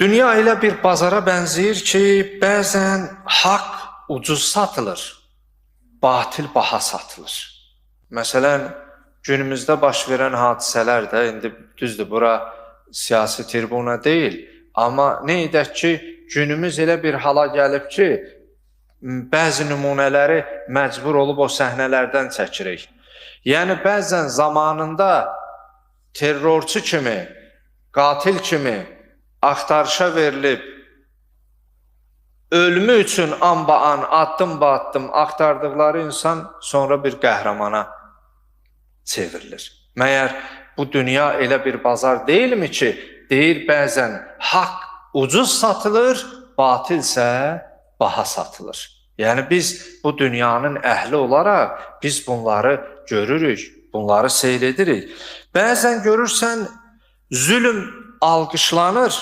Dünya elə bir bazara bənzəyir ki, bəzən haqq ucuz satılır, batil baha satılır. Məsələn, günümüzdə baş verən hadisələr də indi düzdür, bura siyasi tribuna deyil, amma nə edək ki, günümüz elə bir hala gəlib ki, bəzi nümunələri məcbur olub o səhnələrdən çəkirik. Yəni bəzən zamanında terrorçu kimi, qatil kimi axtarışa verilib ölümü üçün anbaan, addım-ba-addım axtardıqları insan sonra bir qəhrəmana çevrilir. Məyər bu dünya elə bir bazar deyilmi ki, deyir bəzən haqq ucuz satılır, batilsə baha satılır. Yəni biz bu dünyanın əhli olaraq biz bunları görürük, bunları seyr edirik. Bəzən görürsən zülm alqışlanır,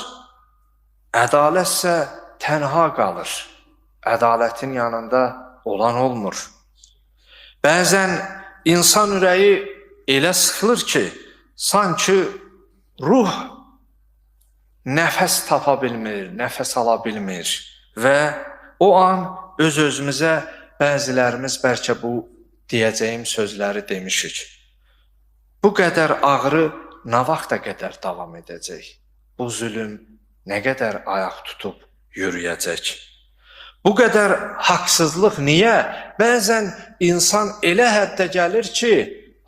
ədalətsə tənha qalır. Ədalətin yanında olan olmur. Bəzən insan ürəyi elə sıxılır ki, sanki ruh nəfəs tapa bilmir, nəfəs ala bilmir və o an öz-özümüzə bəzilərimiz bəlkə bu deyəcəyim sözləri demişik. Bu qədər ağrı nə vaxta qədər davam edəcək? Bu zülm nə qədər ayaq tutub yürüyəcək? Bu qədər haqsızlıq niyə? Bəzən insan elə həddə gəlir ki,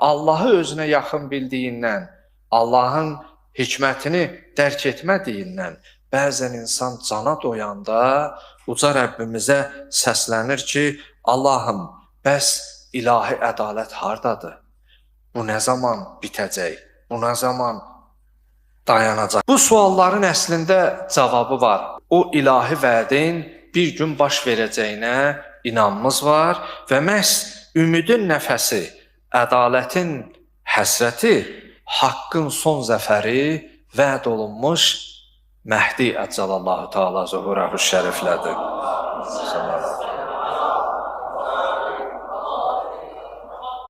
Allahı özünə yaxın bildiyindən, Allahın hikmətini dərk etmədiyindən bəzən insan cana doyanda uca Rəbbimizə səslənir ki, Allahım, bəs ilahi ədalət hardadır? Bu nə zaman bitəcək? Bu nə zaman dayanacaq? Bu sualların əslində cavabı var. O ilahi vədin bir gün baş verəcəyinə inanmız var və məhz ümidin nəfəsi, ədalətin həsrəti, haqqın son zəfəri vəd olunmuş Məhdi əccalallahu taala zuhurahu şəriflədir. Sallallahu.